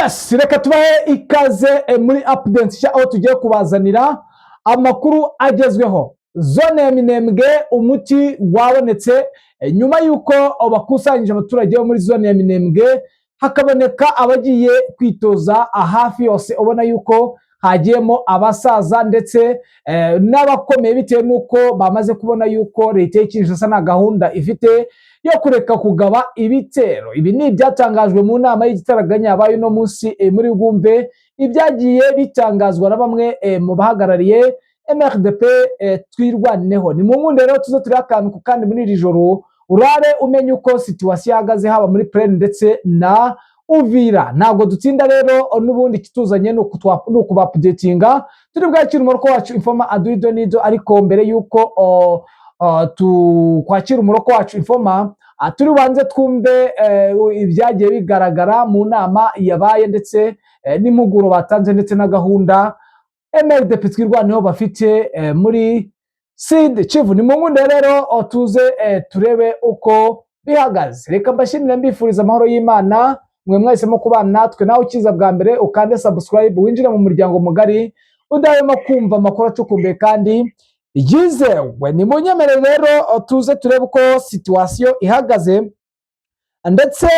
Yes, reka tubahe ikaze muri update nshya, aho tugiye kubazanira amakuru agezweho. Zone ya Minembwe, umuti wabonetse nyuma y'uko bakusanyije abaturage bo muri zone ya Minembwe, hakaboneka abagiye kwitoza hafi yose. Ubona yuko hagiyemo abasaza ndetse n'abakomeye, bitewe n'uko bamaze kubona yuko leta ya Kinshasa nta gahunda ifite yo kureka kugaba ibitero. Ibi ni ibyatangajwe mu nama y'igitaraganya yabaye uno munsi muri Bwumve ibyagiye bitangazwa na bamwe mu bahagarariye MRDP Twirwaneho. Ni mu nkunde rero tuze turi akantu ku kandi muri iri joro, urare umenye uko situation ihagaze, haba muri plaine ndetse na Uvira. Ntabwo dutsinda rero, n'ubundi ikituzanye ni ukubaupdatinga. Turi bwakire umuroko wacu Informa Aduido Nido, ariko mbere y'uko tukwakira umuroko wacu Informa, turi bubanze twumve ibyagiye bigaragara mu nama yabaye, ndetse n'impuguro batanze, ndetse na gahunda MRDP Twirwaneho bafite muri Sud Kivu. Ni mu nkunde rero tuze turebe uko bihagaze. Reka mbashimire, mbifuriza amahoro y'Imana mwe mwahisemo kubana natwe. Nawe ukiza bwa mbere, ukande subscribe, winjire mu muryango mugari udahwema kumva amakuru acukumbuye kandi yizewe. Ni munyemerere rero tuze turebe uko situation ihagaze, ndetse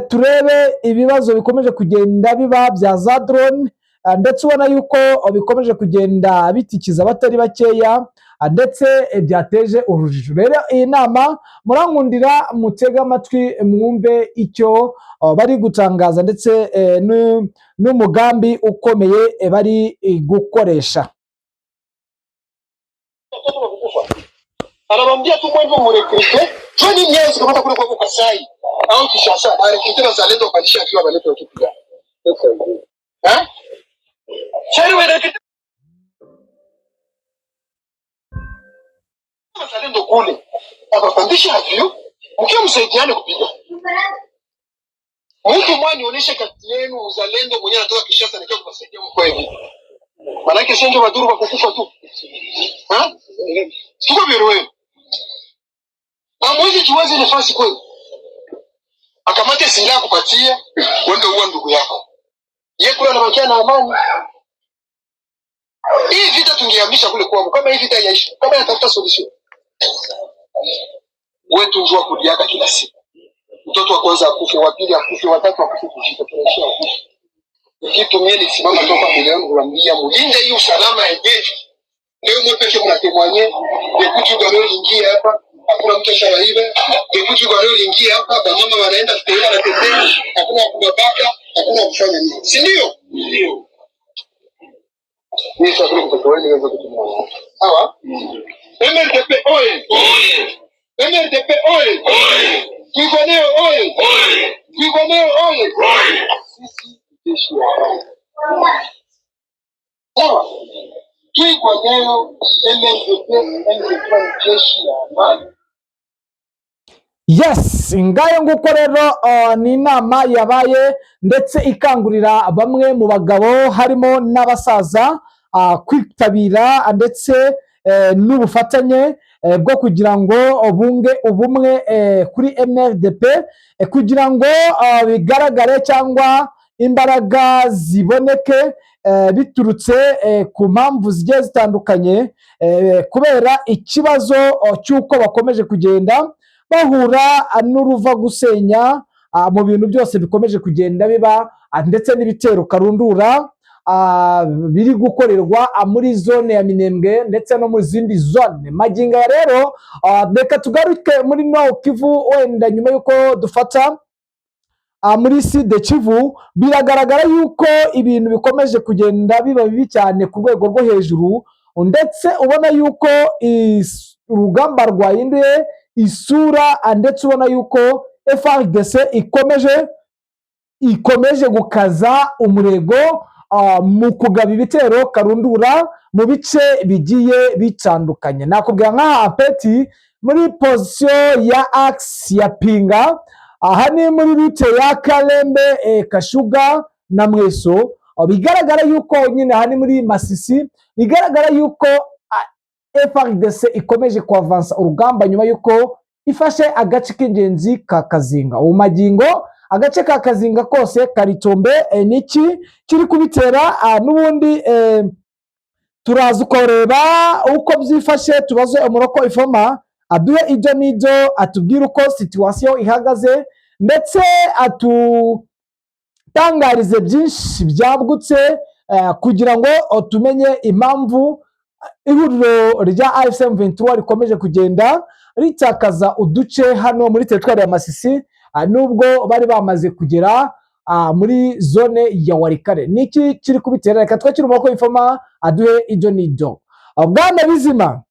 turebe ibibazo bikomeje kugenda biba bya za drone, ndetse ubona yuko bikomeje kugenda bitikiza abatari bakeya, ndetse byateje urujijo. Rero iyi nama murankundira mutege amatwi, mwumve icyo bari gutangaza, ndetse n'umugambi ukomeye bari gukoresha. Watoto wakukufa. Anamwambia tu mwende murecruter. Twende miezi kamata kule kwa Kasai au Kinshasa. Barecruter bazalendo, wakalisha viwa balete watupiga. Eh? Shari wewe recruter bazalendo kule. Akapandisha avyo. Mkiwa msaidiane kupiga. Mtu mmoja nionyeshe kati yenu uzalendo mwenyewe anatoka Kinshasa nikiwa kuwasaidia mko hivi. Manake sio ndio waduru kwa kukufa tu. Ha? Siko vile wewe. Hamwezi juwezi nafasi kweli. Akamate silaha kupatia wende uwa ndugu yako. Ye kule anabakia na amani. Hii vita tungehamisha kule kwao kama hii vita yaisha. Kama yatafuta solution. Wetu njua kudiaka kila siku. Mtoto wa kwanza akufe, wa pili akufe, wa tatu akufe, kujita tunaishia akufe. Kitu mimi nilisimama toka mbele yangu kuambia mulinde hii usalama ya jeshi. Leo mwe peke mnatémoigner depuis tu ingia hapa hakuna mtu ashawaiba. Depuis tu ingia hapa bamama wanaenda kutembea, wanatembea, hakuna kubabaka, hakuna kufanya nini, si ndio? Ndio. Mimi sasa mtoto wenu niweze kutumia. Sawa? MRDP oye! MRDP oye! Twirwaneho oye! Twirwaneho oye! Sisi jeshi ya amani. Sawa? Twirwaneho, MRDP, M23 ni jeshi ya amani. Yes, ngayo nguko rero. Ni inama yabaye ndetse ikangurira bamwe mu bagabo, harimo n'abasaza, kwitabira, ndetse n'ubufatanye bwo kugira ngo bunge ubumwe kuri MRDP, kugira ngo bigaragare cyangwa imbaraga ziboneke biturutse ku mpamvu zigiye zitandukanye, kubera ikibazo cy'uko bakomeje kugenda bahura n'uruva gusenya mu bintu byose bikomeje kugenda biba, ndetse n'ibitero karundura biri gukorerwa muri zone ya Minembwe ndetse no mu zindi zone. Magingo aya rero, reka tugaruke muri Nord Kivu. Wenda nyuma y'uko dufata muri Sud Kivu, biragaragara yuko ibintu bikomeje kugenda biba bibi cyane ku rwego rwo hejuru, ndetse ubona yuko urugamba rwahinduye isura, ndetse ubona yuko FARDC ikomeje gukaza umurego mu kugaba ibitero karundura mu bice bigiye bitandukanye. Nakubwira nk'aha Peti, muri position ya axe ya Pinga, aha ni muri route ya Kalembe, Kashuga na Mweso. Bigaragara yuko nyine aha ni muri Masisi, bigaragara yuko FARDC ikomeje kuavansa urugamba nyuma yuko ifashe agace k'ingenzi ka Kazinga. Ubu magingo Agace ka Kazinga kose karitombe. Niki kiri kubitera? N'ubundi turaza ukareba uko byifashe, tubaze umuroko ifoma aduhe ibyo n'ibyo, atubwire uko situation ihagaze, ndetse atutangarize byinshi byagutse kugira ngo tumenye impamvu ihuriro rya AFC M23 rikomeje kugenda ritakaza uduce hano muri teritwari ya Masisi, nubwo bari bamaze kugera muri zone ya Walikale. Niki kiri kubitera? Reka twakire umuroko ifoma aduhe ibyo n'ibyo. Bwana Bizima.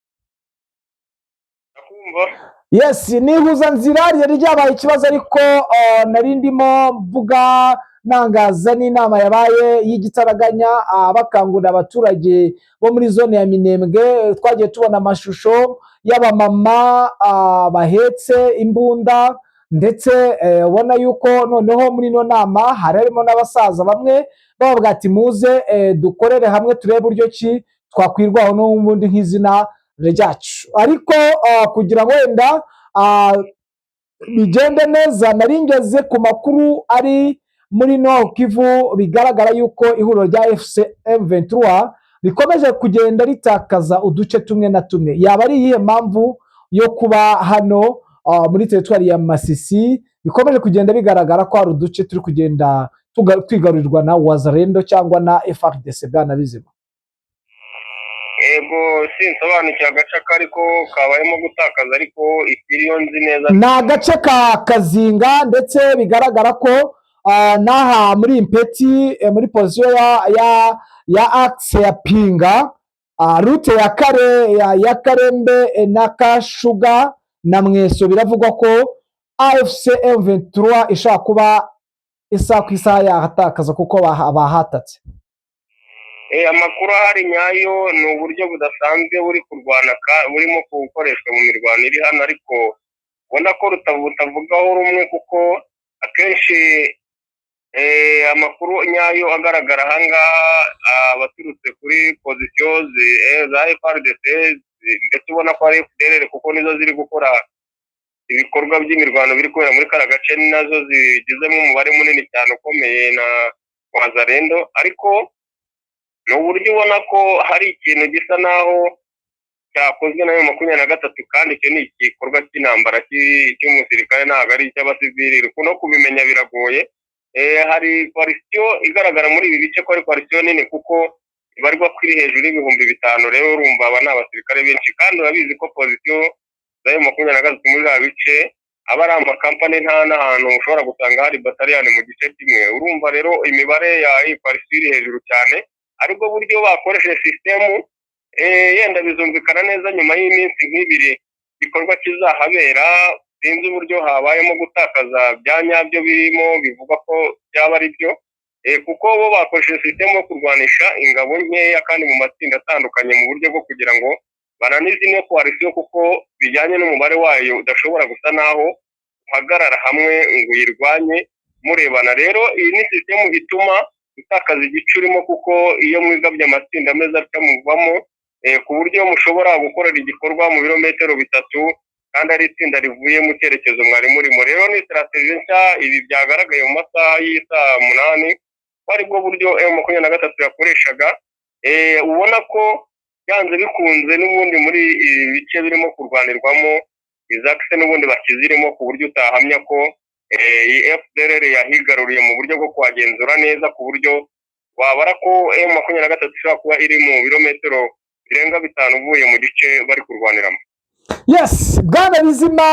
Ndakumva. Yes, ni ihuzanzira ryari ryabaye ikibazo, ariko nari ndimo mvuga nangaza n'inama yabaye y'igitaraganya, bakangurira abaturage bo muri zone ya Minembwe. Twagiye tubona amashusho y'abamama bahetse imbunda, ndetse ubona yuko noneho muri ino nama hari harimo n'abasaza bamwe, bavuga ati: "Muze dukorere hamwe, turebe uburyo ki twakwirwaho n'ubundi nk'izina ryacu." Ariko kugira ngo wenda bigende neza, nari ngeze ku makuru ari muri Nord Kivu. Bigaragara yuko ihuriro rya AFC M23 rikomeje kugenda ritakaza uduce tumwe na tumwe. Yaba ari iyihe mpamvu yo kuba hano muri teritwari ya Masisi bikomeje kugenda bigaragara ko hari uduce turi kugenda twigarurirwa na Wazalendo cyangwa na FARDC, bwana Bizima? Yego, sinsobanukiwe agace kariko kabayemo gutakaza, ariko ikiriyo nzi neza Ni agace ka Kazinga, ndetse bigaragara ko n'aha muri Impeti, muri position ya axe ya Pinga, route ya kare ya Karembe na Kashuga na Mweso. Biravugwa ko AFC M23 ishobora kuba isaha ku isaha yahatakaza kuko bahatatse. Amakuru ahari nyayo ni uburyo budasanzwe buri kurwana burimo gukoreshwa mu mirwano iri hano, ariko ubona ko butavugaho rumwe, kuko akenshi amakuru nyayo agaragara ahangaha abaturutse kuri position za FARDC, ndetse ubona ko ari FDLR, kuko nizo ziri gukora ibikorwa by'imirwano biri kubera muri kariya gace, ni nazo zigizemo umubare munini cyane ukomeye na Wazalendo. Ariko ni uburyo ubona ko hari ikintu gisa naho cyakozwe na M23, kandi icyo ni igikorwa cy'intambara cy'umusirikare, ntabwo ari icy'abasivili, no kubimenya biragoye. Hari coalition igaragara muri ibi bice ko ari coalition nini, kuko ibarwa ko iri hejuru y'ibihumbi 5. Rero urumva aba ni abasirikare benshi, kandi urabizi ko position za M23 muri biriya bice aba ari amakampani, nta n'ahantu ushobora gusanga hari bataliyani mu gice kimwe. Urumva rero imibare ya iyi coalition iri hejuru cyane, aribwo buryo bakoresheje sisitemu. Yenda bizumvikana neza nyuma y'iminsi nk'ibiri igikorwa kizahabera. Sinzi uburyo habayemo gutakaza bya nyabyo birimo bivugwa ko byaba ari byo, kuko bo bakoresheje sisitemu yo kurwanisha ingabo nkeya kandi mu matsinda atandukanye, mu buryo bwo kugira ngo bananize ino coalition, kuko bijyanye n'umubare wayo udashobora gusa naho uhagarara hamwe ngo uyirwanye murebana. Rero iyi ni sisitemu ituma utakaza igice urimo, kuko iyo mwigabye amatsinda ameze atya muvamo ku buryo mushobora gukorera igikorwa mu birometero 3 kandi ari itsinda rivuye mu cyerekezo mwari murimo. Rero ni stratégie nshya. Ibi byagaragaye mu masaha y'isaa 8 ko aribwo buryo M23 yakoreshaga. Ubona ko byanze bikunze n'ubundi muri ibi bice birimo kurwanirwamo izakise n'ubundi bakizirimo, ku buryo utahamya ko iyi FDLR yahigaruriye mu buryo bwo kuhagenzura neza, ku buryo wabara ko M23 ishobora kuba iri mu birometero birenga 5 uvuye mu gice bari kurwaniramo. Yes, bwana Bizima,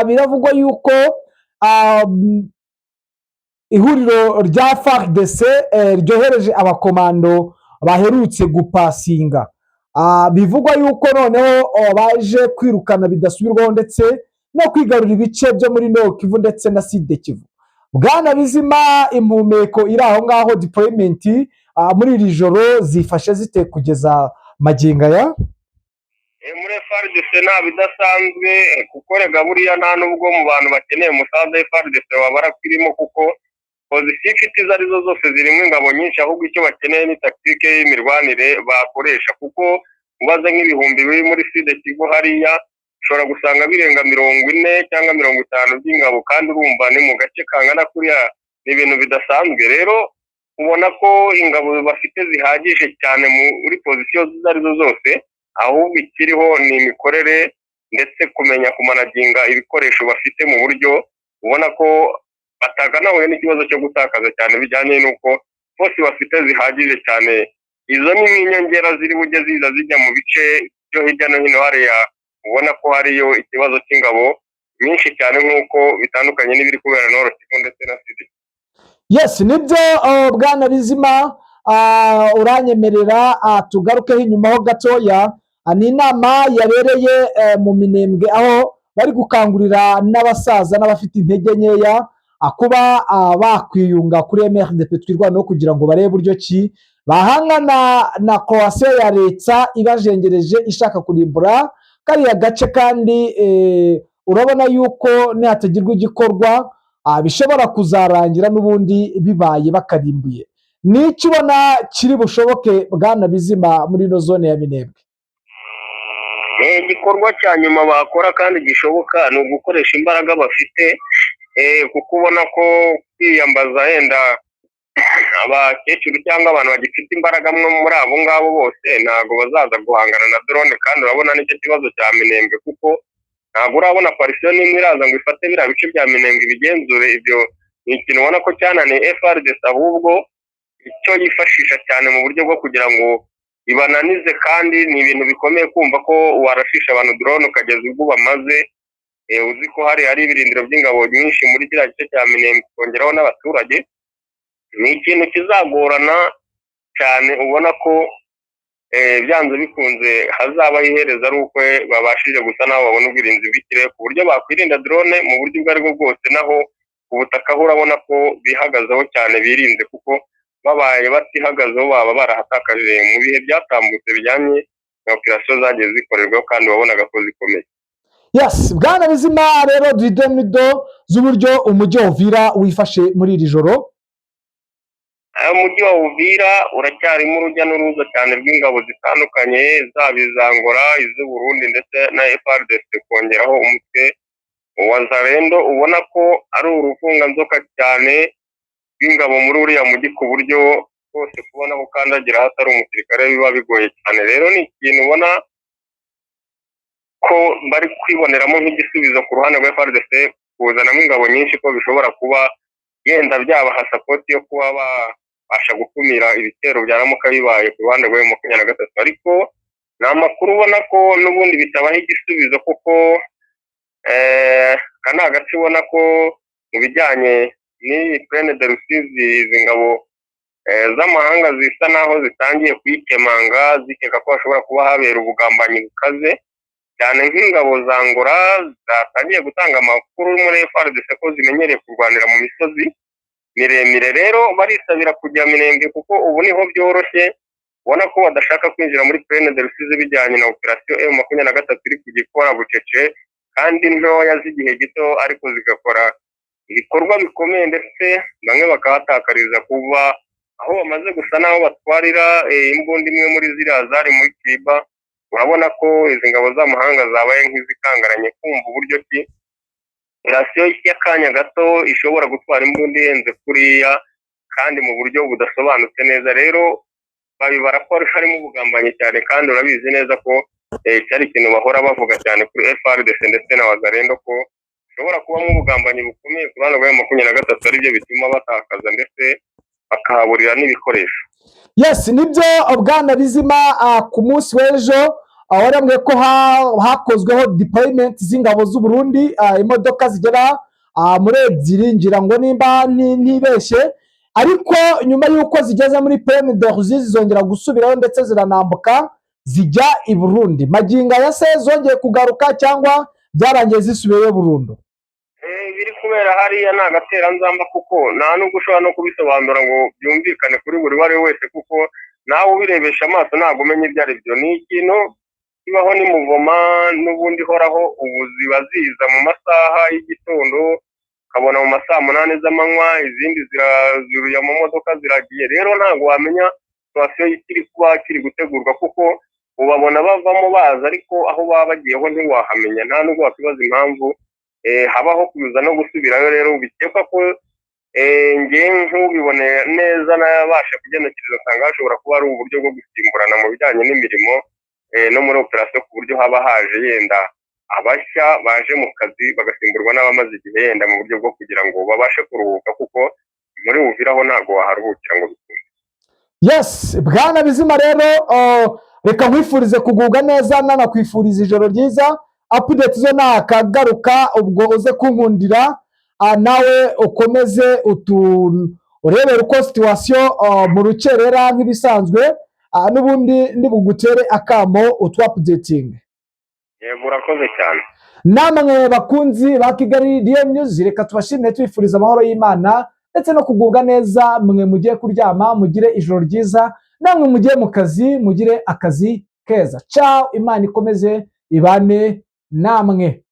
biravugwa yuko ihuriro rya FARDC ryohereje abakomando baherutse gupasinga. Bivugwa yuko noneho baje kwirukana bidasubirwaho ndetse no kwigarurira ibice byo muri Nord Kivu ndetse na Sud Kivu. Bwana Bizima, impumeko iri aho ngaho, deployment muri iri joro zifashe zite kugeza magingo aya? Muri FARDC nta bidasanzwe, kuko rega buriya nta nubwo mu bantu bakeneye umusanzu FARDC wabara ko irimo, kuko position ifite izo arizo zose zirimo ingabo nyinshi. Ahubwo icyo bakeneye ni tactique y'imirwanire bakoresha, kuko ubaze nk'ibihumbi biri muri Sud Kivu hariya, Ushobora gusanga birenga 40 cyangwa 50 by'ingabo, kandi urumva ni mu gace kangana kuriya, ni ibintu bidasanzwe. Rero ubona ko ingabo bafite zihagije cyane muri position izo arizo zose, ahubwo ikiriho ni imikorere ndetse kumenya kumanaginga ibikoresho bafite mu buryo ubona ko bataganahuye n'ikibazo cyo gutakaza cyane, bijyanye n'uko bose bafite zihagije cyane. Izo ni nk'inyongera ziri bujye ziza zijya mu bice byo hirya no hino hariya ubona ko hariyo ikibazo cy'ingabo nyinshi cyane, nk'uko bitandukanye n'ibiri kubera Nord Kivu ndetse na Sud. Yes, nibyo. Bwana Bizima, uranyemerera tugarukeho inyuma ho gatoya. Ni inama yabereye mu Minembwe, aho bari gukangurira n'abasaza n'abafite intege nkeya kuba bakwiyunga kuri MRDP Twirwaneho, kugira ngo barebe uburyo ki bahangana na coalition ya leta ibajengereje ishaka kurimbura kariya gace. Kandi urabona yuko nihatagirwa igikorwa bishobora kuzarangira n'ubundi bibaye bakarimbuye. Ni iki ubona kiri bushoboke, bwana Bizima, muri ino zone ya Minembwe? Igikorwa cya nyuma bakora kandi gishoboka ni ugukoresha imbaraga bafite, kuko ubona ko kwiyambaza yenda abakecuru cyangwa abantu bagifite imbaraga mwe muri abo ngabo bose ntabwo bazaza guhangana na drone. Kandi urabona nicyo kibazo cya Minembwe, kuko ntabwo urabona coalition n'imwe iraza ngo ifate biriya bice bya Minembwe ibigenzure. Ibyo ni ikintu ubona ko cyananiye FARDC, ahubwo icyo yifashisha cyane mu buryo bwo kugira ngo ibananize. Kandi ni ibintu bikomeye kumva ko warashisha abantu drone ukageza ubwo bamaze, uzi ko hari ibirindiro by'ingabo nyinshi muri kiriya gice cya Minembwe, ukongeraho n'abaturage. Ni ikintu kizagorana cyane. Ubona ko byanze bikunze hazabaho iherezo ari uko babashije gusa naho babona ubwirinzi bw'ikirere ku buryo bakwirinda drone mu buryo ubwo aribwo bwose. Naho ku butaka ho urabona ko bihagazeho cyane, birinze, kuko babaye batihagazeho baba barahatakaje mu bihe byatambutse bijyanye na operation zagiye zikorerwaho, kandi wabonaga ko zikomeye. Yes, bwana Bizima, rero duhite nido z'uburyo umujyi wa Uvira wifashe muri iri joro. Umujyi wa Uvira uracyarimo urujya n'uruza cyane rw'ingabo zitandukanye, zaba iza Angola, iz'u Burundi ndetse na FARDC, kongeraho umutwe wa Wazalendo. Ubona ko ari uruvunganzoka cyane rw'ingabo muri uriya mujyi, ku buryo rwose kubona aho ukandagira hatari umusirikare biba bigoye cyane. Rero ni ikintu ubona ko bari kwiboneramo nk'igisubizo ku ruhande rwa FARDC, kuzanamo ingabo nyinshi, ko bishobora kuba yenda byabaha support yo kuba babasha gukumira ibitero byaramuka bibaye ku ruhande rwa M23. Ariko ni amakuru ubona ko n'ubundi bitabaha igisubizo, kuko aka ni agace ubona ko mu bijyanye n'iyi Plaine de Rusizi, izi ngabo z'amahanga zisa naho zitangiye kuyikemanga, zikeka ko hashobora kuba habera ubugambanyi bukaze cyane, nk'ingabo za Angola zatangiye gutanga amakuru muri FARDC ko zimenyereye kurwanira mu misozi miremire. Rero barisabira kujya Minembwe kuko ubu niho byoroshye. Ubona ko badashaka kwinjira muri Plaine de Rusizi bijyanye na operation M23 iri kugikora bucece kandi ntoya z'igihe gito, ariko zigakora ibikorwa bikomeye, ndetse bamwe bakahatakariza kuba aho bamaze gusa n'aho batwarira imbunda imwe muri ziriya zari muri Kiba. Urabona ko izi ngabo z'amahanga zabaye nk'izikangaranye kumva uburyo ki operation y'akanya gato ishobora gutwara imbunda ihenze kuriya kandi mu buryo budasobanutse neza. Rero babibara ko harimo ubugambanyi cyane, kandi urabizi neza ko cyari ikintu bahora bavuga cyane kuri FARDC ndetse na Wazalendo, ko ushobora kubamo ubugambanyi bukomeye ku ruhande rwa M23, aribyo bituma batakaza ndetse bakahaburira n'ibikoresho. Yes, nibyo, bwana Bizima. Ku munsi w'ejo warambwiye ko hakozweho deployment z'ingabo z'u Burundi, imodoka zigera muri ebyiri, ngira ngo nimba ntibeshye. Ariko nyuma y'uko zigeze muri Plaine de Rusizi zongera gusubirayo, ndetse ziranambuka zijya i Burundi. Magingo aya se zongeye kugaruka cyangwa byarangiye zisubiyeyo burundu? Ibiri kubera hariya ni agateranzamba, kuko nta nubwo ushobora no kubisobanura ngo byumvikane kuri buri uwo ari we wese, kuko nawe ubirebesha amaso ntabwo umenya ibyo ari byo. Ni ikintu kibaho, ni muvoma n'ubundi ihoraho. Ubu ziba ziza mu masaha y'igitondo, ukabona mu masaha 8 z'amanywa izindi zirazuruye mu modoka ziragiye. Rero ntabwo wamenya situation ikiri kuba kiri gutegurwa, kuko Ubabona bavamo baza, ariko aho baba bagiyeho ntiwahamenya, nta nubwo wakwibaza impamvu habaho kuza no gusubirayo. Rero bikekwa ko ngewe nk'ubibone neza nabasha kugenekereza, usanga hashobora kuba ari uburyo bwo gusimburana mu bijyanye n'imirimo no muri operasiyo, ku buryo haba haje yenda abashya baje mu kazi bagasimburwa n'abamaze igihe, yenda mu buryo bwo kugira ngo babashe kuruhuka, kuko muri Uvira ho ntabwo waharuhukira ngo bikunde. Yes, bwana Bizima, rero reka nkwifurize kugubwa neza, nanakwifuriza ijoro ryiza. Update zo nakagaruka, ubwo uze kunkundira nawe ukomeze utu urebere uko situation mu rukerera nk'ibisanzwe, n'ubundi ndibugutere akamo utu updating. Yego, urakoze cyane. Namwe bakunzi ba Kigali DM News, reka tubashimire, tubifuriza amahoro y'Imana ndetse no kugubwa neza. Mwe mugiye kuryama mugire ijoro ryiza, namwe mugiye mu kazi mugire akazi keza. Ciao, Imana ikomeze ibane namwe.